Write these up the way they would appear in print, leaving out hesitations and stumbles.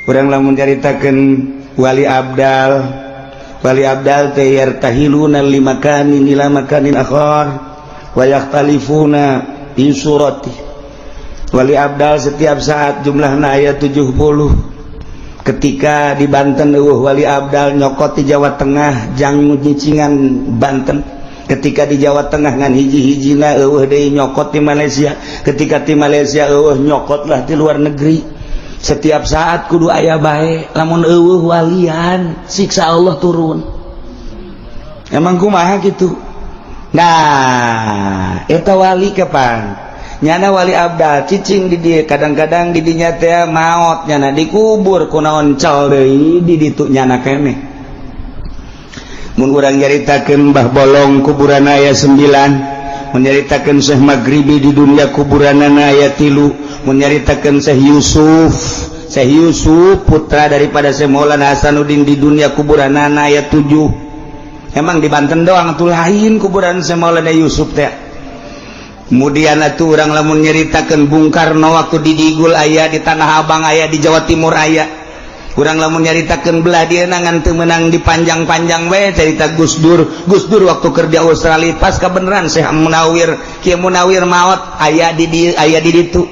Urang lamun nyaritakeun wali abdal, wali abdal teh yartahiluna limakanin ila makanin akhar wa yakhtalifuna fi surati. Wali abdal setiap saat jumlahna aya 70. Ketika di Banten euweuh wali abdal, nyokot di Jawa Tengah jang nyicingan Banten. Ketika di Jawa Tengah ngan hiji-hijina euweuh deui, nyokot di Malaysia. Ketika di Malaysia euweuh, nyokot lah di luar negeri. Setiap saat kudu aya bae. Lamun euweuh walian, siksa Allah turun. Emang kumaha gitu? Nah, eta wali kapan nyana wali abdal cicing di dieu, kadang-kadang di dinya teh maot nyana, dikubur, kunaon cal deui di ditu nyana keneh. Mun urang nyaritakeun Mbah Bolong, kuburan aya 9. Mun nyaritakeun Syekh Maghribi, di dunia kuburanana aya 3. Mun nyaritakeun Syekh Yusuf, Syekh Yusuf putra daripada Syekh Maulana Hasanuddin, di dunia kuburanana aya 7. Emang di Banten doang tuh lain kuburan Syekh Maulana Yusuf teh? Kemudian atuh urang lamun nyeritakeun Bung Karno, waktu di Digul aya, di Tanah Abang aya, di Jawa Timur aya. Urang lamun nyaritakeun belah dia ngan teu meunang dipanjang-panjang we cerita Gus Dur. Gus Dur waktu kerja Australia pas kebenaran Syekh Munawir, Kiai Munawir maot, aya di aya di ditu.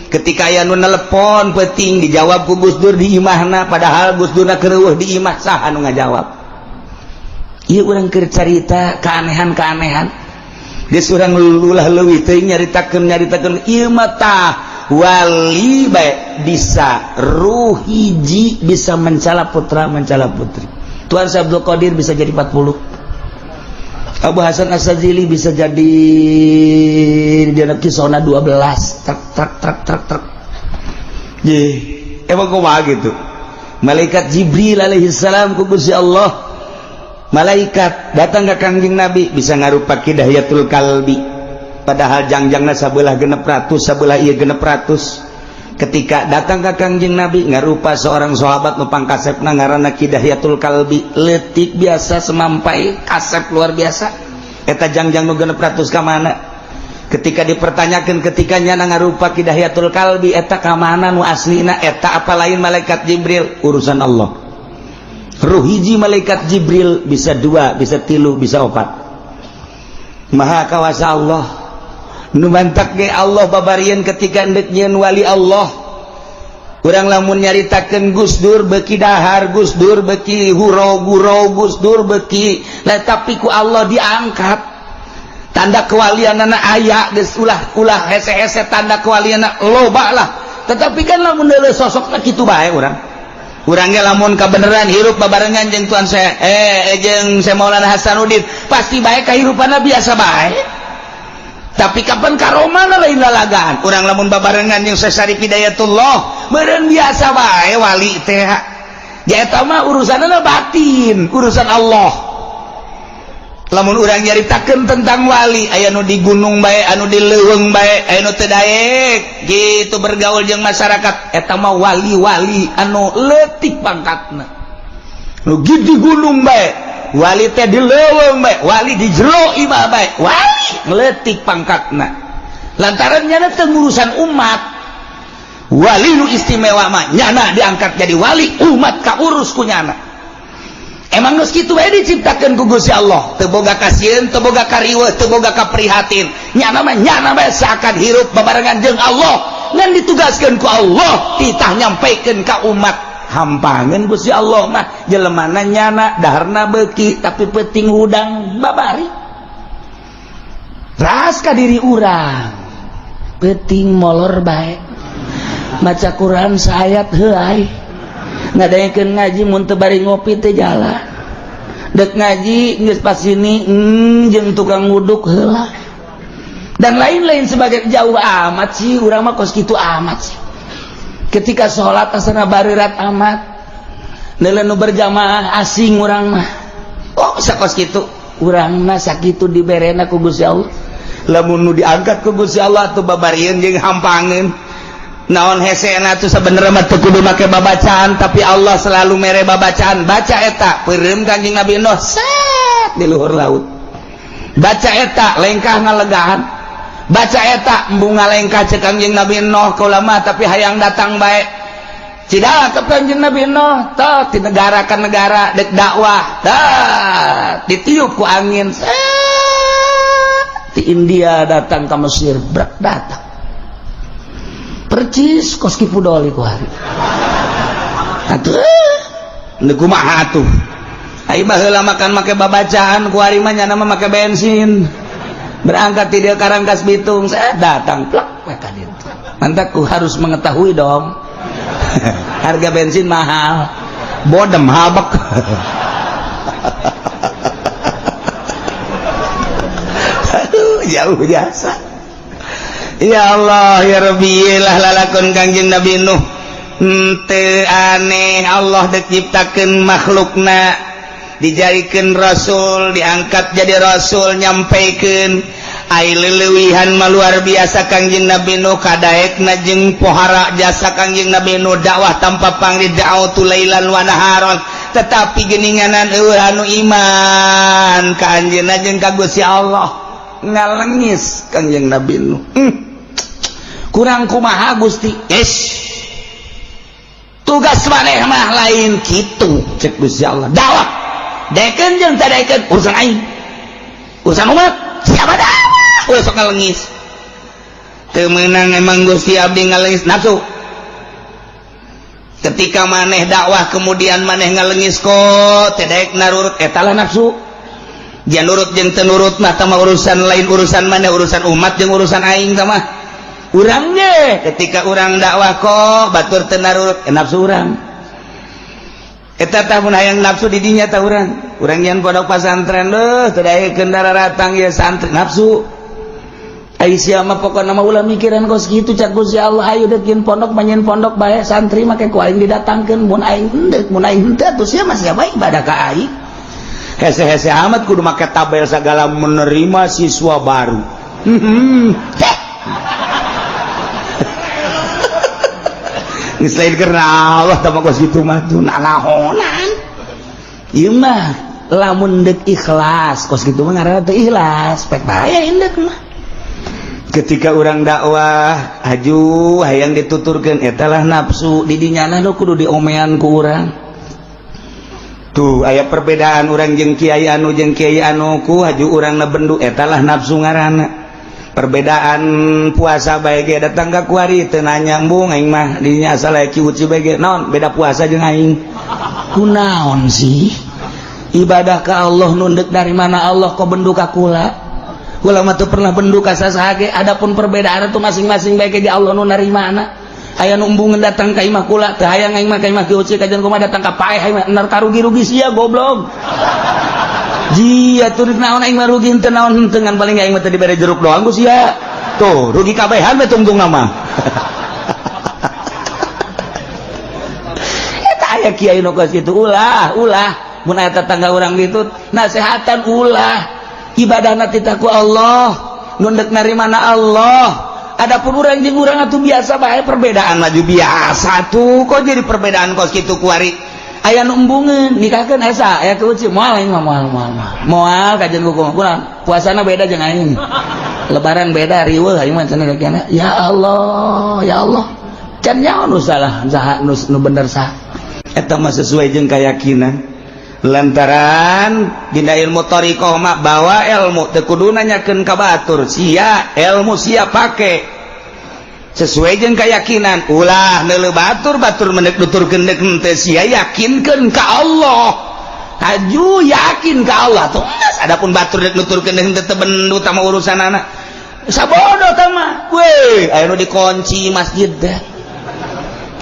Ketika aya nu nelepon penting, dijawab ku Gus Dur di imahna, padahal Gus Dur keur euweuh di imah. Saha nu ngajawab? Ieu urang keur carita keanehan-keanehan. Geus urang ulah leuwih teuing nyaritakeun nyaritakeun ieu mah. Tah, wali bae bisa ruh hiji bisa mencala putra, mencala putri. Tuan Syekh Abdul Qadir bisa jadi 40, Abu Hasan Asy-Syadzili bisa jadi di kisona 12, truk truk truk truk truk. Ye, emang kumaha gitu? Malaikat Jibril alaihi salam ku Gusti Allah, malaikat datang ke Kangjeng Nabi bisa ngarupa Ki Dihyatul Kalbi, padahal jangjangna sabelah 600, sabelah ieu 600. Ketika datang ke Kangjeng Nabi ngarupa seorang sahabat nu pangkasepna ngaranna Ki Dihyatul Kalbi, leutik biasa semampai, kasep luar biasa. Eta jangjang nu 600 ka mana? Ketika dipertanyakan, ketika nyana ngarupa Ki Dihyatul Kalbi, eta ka mana nu aslina? Eta apa lain malaikat Jibril? Urusan Allah. Ruh hiji malaikat Jibril bisa dua, bisa tilu, bisa opat. Maha kawasa Allah. Nu mantak ge Allah babarian ketika endek nyieun wali Allah. Urang lamun nyaritakeun Gus Dur beki dahar, Gus Dur beki huro guro, Gus Dur beki lah, tapi ku Allah diangkat. Tanda kewalianana aya geus, ulah ulah hese-hese, tanda kewalianana loba lah. Tetapi kan lamun deuleu sosokna kitu bae urang. Urang ge lamun kabeneran hirup babarengan jeung Tuan saya jeung Syekh Maulana Hasanuddin, pasti bae kahirupanna biasa bae. Tapi kapan karomana lain lalagaan. Urang lamun babarengan jeung Syekh Syarif Hidayatullah, meureun biasa bae wali teh. Ya, eta mah urusanna batin, urusan Allah. Lamun urang nyaritakeun tentang wali, aya nu di gunung bae, anu di leuweung bae, aya nu teu daek gitu bergaul jeung masyarakat, eta mah wali-wali anu leutik pangkatna. Nu di gunung bae wali teh, di leuweung bae wali, di jero imah bae wali, leutik pangkatna lantaran nyana teu ngurusan umat. Wali nu istimewa mah nyana diangkat jadi wali, umat kaurus ku nyana. Emang geus kitu bae diciptakeun ku Gusti Allah, teu boga kasieun, teu boga kariweuh, teu boga kaprihatin. Nyana mah nyana bae seakan hirup babarengan jeung Allah, ngan ditugaskeun ku Allah titah nyampaikeun ka umat. Hampangeun Gusti Allah mah jelemana nyana daharna beuki, tapi penting hudang babari ras ka diri urang. Penting molor bae maca Quran saayat heuay, ngadayakeun ngaji mun teu bari ngopi teh jalan. Dek ngaji geus pas ini jeung tukang wuduk heula dan lain-lain sebagai. Jauh amat sih urang mah, kos kitu amat sih. Ketika sholat asana barerat amat, neuleuh nu berjamaah asing urang mah. Oh, sakos kitu urang mah, sakitu diberena ku Gusti Allah. Lamun nu diangkat ku Gusti Allah tuh babarieun jeung hampangeun. Naon hesena tuh? Sebenarnya mah teu kudu make babacaan, tapi Allah selalu mere babacaan. Baca eta, peureum Kanjeng Nabi Nuh set di luhur laut. Baca eta, lengkah ngalegahan. Baca eta, embung ngalengkah cek Kanjeng Nabi Nuh, kaula mah tapi hayang datang bae. Cidala ke Kanjeng Nabi Nuh tah di negara ka negara dek dakwah tah ditiup ku angin di India datang ke Mesir, brak datang percis kos Ki Fudoli ku hari atuh. Nu kumaha atuh? Ai baheula makan make babacaan, ku hari mah nyana mah make bensin. Berangkat ti dieu Rangkas Bitung, saya datang plak we ka ditu. Mantak ku harus mengetahui dong. Harga bensin mahal. Bodem habek. Aduh, jauh jasa. Ya Allah ya Rabbi, lah lalakon Kangjeng Nabi Nuh. Henteu aneh Allah dek nyiptakeun makhlukna, dijadikan rasul, diangkat jadi rasul, nyampaikan ai leleuwihan mah luar biasa. Kangjeng Nabi Nuh kadaekna jeung pohara jasa Kangjeng Nabi Nuh, dakwah tanpa pamrih, da'autu lailan wa naharon, tetapi geninganan euweuh anu iman ka anjeunna jeung ka Gusti Allah. Ngalengis Kangjeng Nabi Nuh, kurang kumaha Gusti? Yes, tugas maneh mah lain kitu, cek Gusti Allah. Dakwah daekeun jeung teu daekeun urusan aing, urusan umat siapa dakwah. Ulah sok ngalengis, teu meunang emang Gusti abdi ngalengis. Nafsu. Ketika maneh dakwah kemudian maneh ngalengis kok teu daek narurut, eta lah nafsu. Dia nurut jeung teu nurut mah tah urusan lain, urusan maneh, urusan umat jeung urusan aing tah mah. Urang ge ketika urang dakwah kok batur teu narurut, nafsu urang eta tah. Mun hayang nafsu di dinya tah urang, urang yang pondok pasantren leuh teu daekeun daratang ieu santri, nafsu. Ai sia mah pokona mah ulah mikiran kos kitu, cak Gusti Allah. Ayo deuk pondok, manyen pondok bae, santri make ku aing didatangkeun mun aing henteu. Mun aing henteu atuh sia mah siapa ibadah ka aing? Hese-hese amat kudu make tabel segala, menerima siswa baru. Heh. Geus lain karena Allah tah kos kitu mah tuh nanahonan. Ieu mah lamun deuk ikhlas kos kitu mah ngaranna teu ikhlas, pek bae indek mah. Ketika urang dakwah haju hayang dituturkeun, eta lah nafsu. Di dinya nu kudu diomean ku urang tuh, aya perbedaan urang jeung kiai anu jeung kiai anu, ku haju urang na bendu, eta lah nafsu ngaranna. Perbedaan puasa bae ge datang ka kuari teu nanya, embung aing mah dinya asal aya kieu bae ge. Naon beda puasa jeung aing? Kunaon sih? Ibadah ka Allah, nunduk dari mana Allah, kok bendu ka kula? Kula mah teu pernah bendu ka sasaha ge. Adapun perbedaan itu masing-masing bae ge, Allah nu narimana. Aya nu embungeun datang ka imah kula, teu hayang aing mah ka imah kieu kajian kumaha, datang ka paeh aing mah nar karugi-rugi sia goblok. Jia tuh naon aing mah rugi henteu naon henteu, ngan paling aing mah teu dibere jeruk doang ku sia. Tuh rugi kabehan we tungtung nama. Eta aya kiai nu kos kitu, ulah ulah. Mun aya tetangga urang ditu nasehatan, ulah. Ibadahna titah ku Allah, nu ndek narimana Allah. Adapun urang jeung urang atuh biasa bae, perbedaan maju biasa tuh, kok jadi perbedaan kos kitu kuari? Aya nu embungeun nikahkeun esa aya keuci, moal aing mah, moal moal moal moal kajian ku kurang puasana beda jeung aing, lebaran beda, riweuh aing mah cenah kana. Ya Allah, ya Allah, can nyaho nu salah saha, nu bener saha. Eta mah sesuai jeung keyakinan, lantaran dina ilmu thariqah mah bawa ilmu teu kudu nanyakeun ka batur. Sia ilmu sia pake sesuai jeung keyakinan, ulah neuleuh batur. Batur mendek nuturkeun deuk henteu, sia yakinkeun ka Allah, haju yakin ka Allah tuh. Adapun batur dek nuturkeun deuk henteu, teu bendu tama urusanana, sabodo tah mah. We aya nu dikunci masjid teh,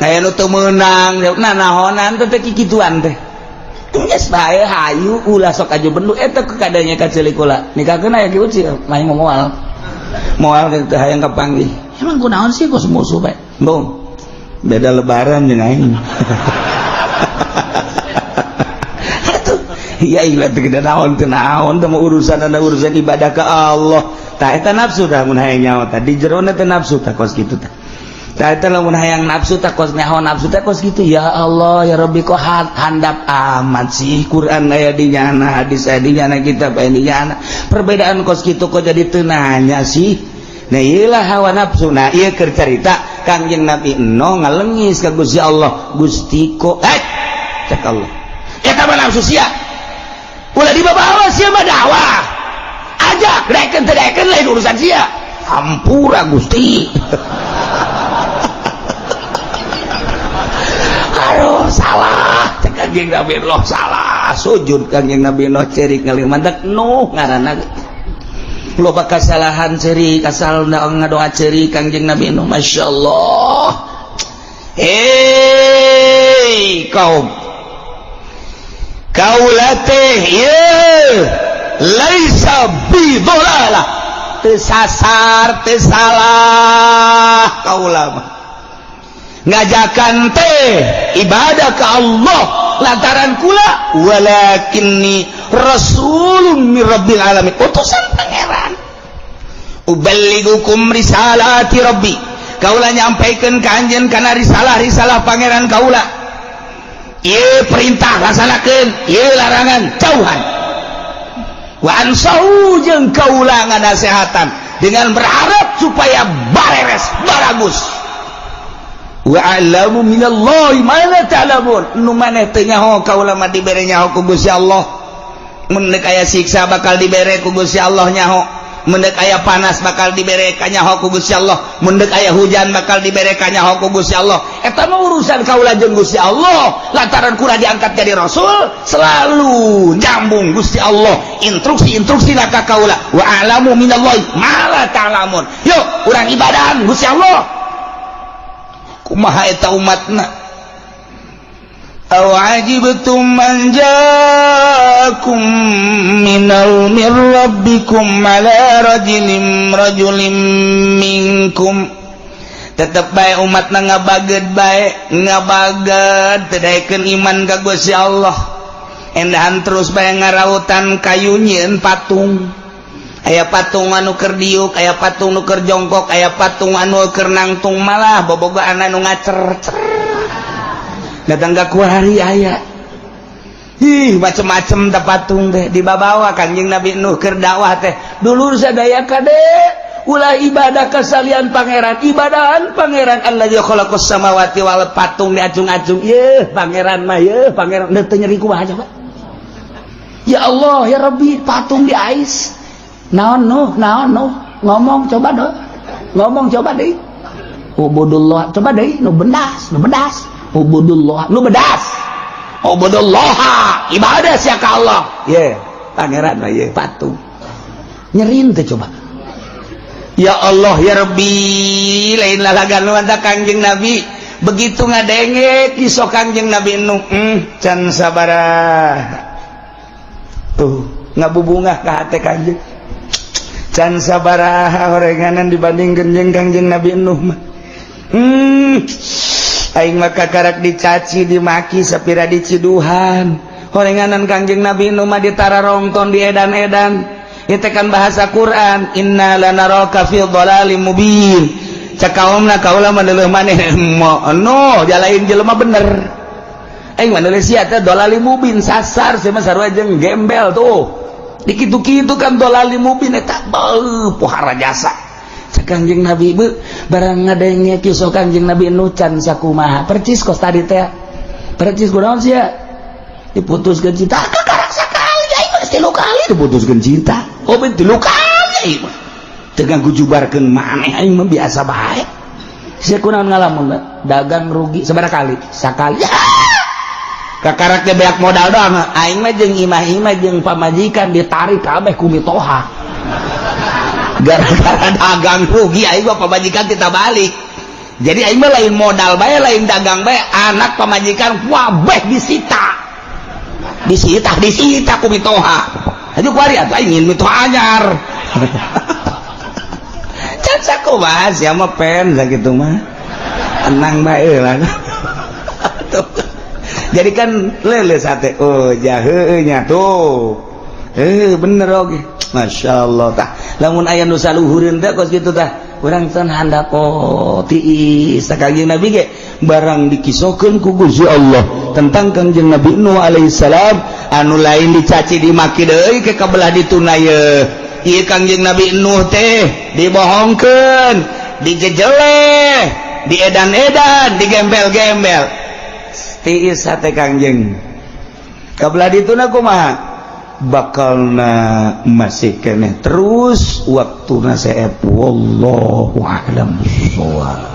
aya nu teu meunang, nah nahonan teh kikituan teh. Geus bae hayu, ulah sok aju bendu. Eta kadanya ka ceulik kula nikahkeun aya kieu main moal moal teh hayang kapanggih. Emang kunaon sih kos musuh bae? Bung, beda lebaran jeung aing. Atuh ya ilah teu naon teu naon teh urusan ada urusan ibadah ke Allah. Tah eta nafsu tah, mun hayang nyaho tah di jerona teh nafsu tah kos kitu tah. Tah eta lamun hayang nafsu tah kos nyaho nafsu teh kos kitu. Ya Allah ya Rabbi, kok handap amat sih? Quran aya di nyana, hadis aya di nyana, kitab aya di nyana, perbedaan kos kitu kok jadi teu nanya sih? Nah, iyalah hawa nafsu. Nah, iya keur carita. Kangjeng Nabi Nuh ngalengis ka Gusti Allah, "Gusti ko." Eh, cek Allah, eta mah nafsu sia, ulah dibawa. Sia mah dakwah aja, daekeun teu daekeun lain urusan sia. "Hampura, Gusti." Aduh, salah, cek Kangjeng Nabi Nuh, salah. Sujud Kangjeng Nabi Nuh, cerik ngalih. Mantak Nuh ngaranna loba kasalahan, cerik asal ngadoa, cerik Kangjeng Nabi Nuh. Masya Allah. Hei kaum, kaula teh ye laisa bidolalah, teu sasar, teu salah. Kaula mah ngajakan teh ibadah ke Allah lantaran kula walakinni rasulun min rabbil alamin, utusan Pangeran. Uballigukum risalati rabbi, kaula nyampaikan ka anjeun kana risalah-risalah Pangeran kaula. Ieu perintah laksanakeun, ieu larangan jauhan. Wa ansahu, jeung kaula nganasehatan dengan berharap supaya bareres, baragus. Wa a'lamu minallahi ma la ta'lamun, nu maneh teu nyaho kaula mah dibere nyaho ku Gusti Allah. Mun deuk aya siksa bakal dibere ku Gusti Allah nyaho, mun deuk aya panas bakal dibere kanyaho ku Gusti Allah, mun deuk aya hujan bakal dibere kanyaho ku Gusti Allah. Eta mah urusan kaula jeung Gusti Allah. Lantaran kula diangkat jadi rasul, selalu nyambung Gusti Allah instruksi-instruksi ka kaula. Wa a'lamu minallahi ma la ta'lamun. Yuk urang ibadahan Gusti Allah. Kumaha eta umatna? Aw ajibtum an jaakum minal min rabbikum ala rajulin minkum. Tetep bae umatna ngabaged bae, ngabaged, teu daekeun iman ka Gusti Allah. Endahan terus bae ngarautan kayu, nyieun patung. Aya patung anu keur diuk, aya patung nu keur jongkok, aya patung anu keur nangtung, malah bobogaan anu ngacer datang ka kuari aya. Ih, macem-macem tah patung teh dibabawa. Kanjeng Nabi Nuh keur dakwah teh, "Dulur sadaya, kade ulah ibadah ka salian Pangeran, ibadahan Pangeran allazi khalaqas samawati wal." Patung diacung-acung, "Yeuh Pangeran mah, yeuh Pangeran." Teu nyeri kumaha coba? Ya Allah ya Rabbi, patung di ais. Naon, Nuh? Naon, Nuh? Ngomong coba dong, ngomong coba deh. Ubudullah coba deh. Nu bedas, nu bedas. Ubudullah, nu bedas. Ubudullah, ibadah sia ka Allah. Ye Pangeran mah, ye patung. Nyerin teh coba? Ya Allah ya Rabbi, lain lalagan lu. Kangjeng Nabi begitu ngadenge kisah Kangjeng Nabi Nuh, can sabaraha tuh ngabubungah ka hate Kangjeng, can sabaraha horenganan dibandingkeun jeung Kangjeng Nabi Nuh mah. Aing mah kakarak dicaci dimaki, sapira diciduhan. Horenganan Kangjeng Nabi Nuh mah ditararongton, di edan-edan. Itu kan bahasa Quran, inna lanaraka fi dhalalim mubin. Cek kaumna, kaula mah deuleuh maneh no jalain jelema bener, aing mah deuleuh sia teh dhalalim mubin, sasar sia mah, sarua jeung gembel tuh dikitu-kitu kan. Dhalalim mubin eta beuh pohara jasa. Cek Kangjeng Nabi, bu, barang ngadenge kisah Kangjeng Nabi Nuh can sakumaha percis kos tadi teh, percis. Kunaon sia diputuskeun cinta? Kakarak sakali, aing mah tilu kali diputuskeun cinta. Oh, ben tilu kali aing mah teu ganggu jubarkeun maneh, aing mah biasa bae. Sia kunaon ngalamun? Dagang rugi sabaraha kali? Sakali. Kakarak teh beak modal doang. Aing mah jeung imah-imah jeung pamajikan ditarik kabeh ku mitoha gara-gara dagang rugi. Aing mah pamajikan kita balik, jadi aing mah lain modal bae, lain dagang bae, anak, pamajikan wabeh disita, disita, disita ku mitoha. Aja kuari atuh aing ingin mitoha anyar. Can sakumaha sia mah pen sakitu mah, tenang bae lah. Jadi kan lele sate, oh jahenya tuh, eh bener oke. Masya Allah. Tah, lamun aya nu saluhureun teh kos kitu tah, urang teh handap. Oh, tiis. Kangjeng Nabi ge barang dikisohkeun ku Gusti Allah tentang Kangjeng Nabi Nuh alaihissalam anu lain dicaci dimaki deui ke kabelah dituna ye. Ieu Kangjeng Nabi Nuh teh dibohongkeun, dijejeleh. Diedan-edan, digembel-gembel, tiis hate Kangjeng. Kabelah dituna kumaha bakalna masih keneh terus waktu seep. Wallahu a'lam bissawab.